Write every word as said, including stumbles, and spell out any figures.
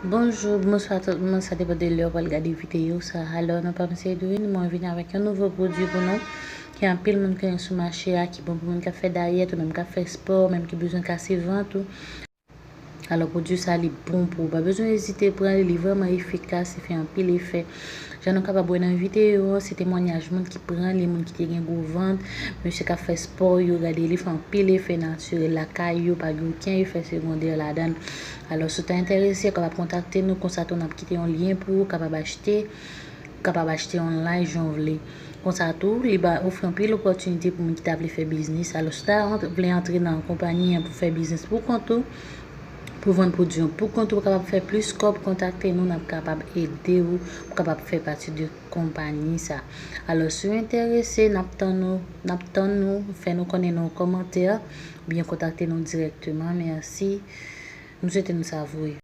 Bonjou, bonswa tout moun, sa depann de lè w pral gade videyo sa. Alò, non pa m se Edwin, mwen vin avèk yon nouvo pwodui pou nou, ki anpil moun konnen sou mache a, ki bon pou moun k ap fè dayèt, ou menm k ap fè spò, ou menm ki bezwen kase vant ou. Alò, pwodui sa, li bon pou ou. Pa bezwen ezite pran li, li vrèman efikas, li fè anpil efè. Jan nou kapab wè nan videyo an, se temwanyaj moun ki pran li, moun ki te gen gwo vant, mesye k ap fè spò yo, gade, li fè anpil efè natirèl lakay yo, pa gen okenn efè segondè ladan l. Alò, si w ta enterese, w kapab kontakte nou, konsa tou n ap kite yon lyen pou ou kapab achte, ou kapab achte online jan w vle. Konsa tou, li ba ofri anpil opòtinite pou moun ki ta vle fè biznis. Alò, si w ta ant- vle antre nan konpayi an pou fè biznis pou kont ou, pou vann pwodui an pou kont ou, pou kapab fè plis kòb, kontakte nou, n ap kapab ede ou pou kapab fè pati de konpayi sa. Alò, si w enterese, n ap tann ou, n ap tann ou, fè nou konnen nan yon kòmantè, oubyen kontakte nou dirèkteman. Mèsi. Nou swete nou sa vre.